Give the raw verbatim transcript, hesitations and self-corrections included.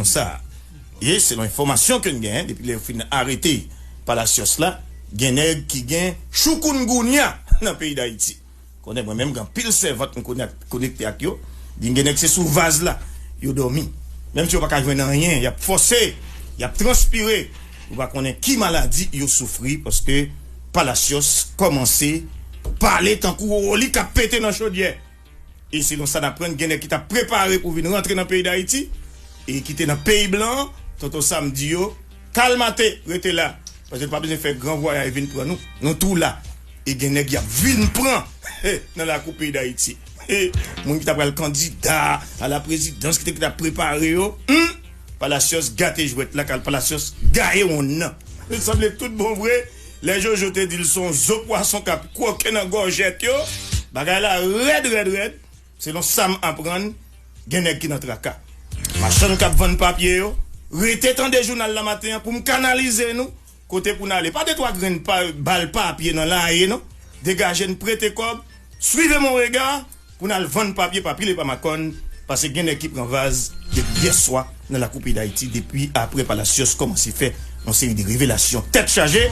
Sa. E selon enfòmasyon ke n genyen, depi lè yo fin arete Palacios la, gen nèg ki gen choukoungunya nan peyi Dayiti. Konnen mwen menm, gen anpil sèvant m konekte ak yo. Di m gen nèg se sou vaz la yo dòmi. Menm si yo pa ka jwenn anyen, y ap fòse, y ap transpire. Ou pa konnen ki maladi yo soufri paske Palacios kòmanse pale tankou woli k ap pete nan chodyè. E selon sa n aprann, gen nèg ki t ap prepare pou vin rantre nan peyi Dayiti e ki te nan peyi blan, Tonton Sam di yo, kalmate, rete la. Paske nou pa bezwen fè gran vwayaj vin pran nou. Nou tou la. E gen nèg y ap vin pran nan lakou peyi Dayiti. Moun ki ta pral kandida a la prezidans, ki te ki t ap prepare yo. Hmm? Palacios gate jwèt la, kal Palacios gaye wonn nan. Sanble tout bon vre, lè Jojo te di l se yon zo pwason k ap kwoke nan gòjèt yo, bagay la rèd, rèd, rèd. Selon sa m aprann, gen nèg ki nan traka. Machann k ap vann papye yo, rete tande jounal la maten an pou m kanalize nou kote pou n ale. Pa de twa grenn pa, bal papye nan laye non. Degaje n, prete kòb, swive mon rega pou n al vann papye pa pil e pa makòn, paske gen nèg ki pran vaz depi yè swa nan lakou peyi Dayiti, depi apre Palacios kòmanse fè yon seri de revelasyon tèt chaje.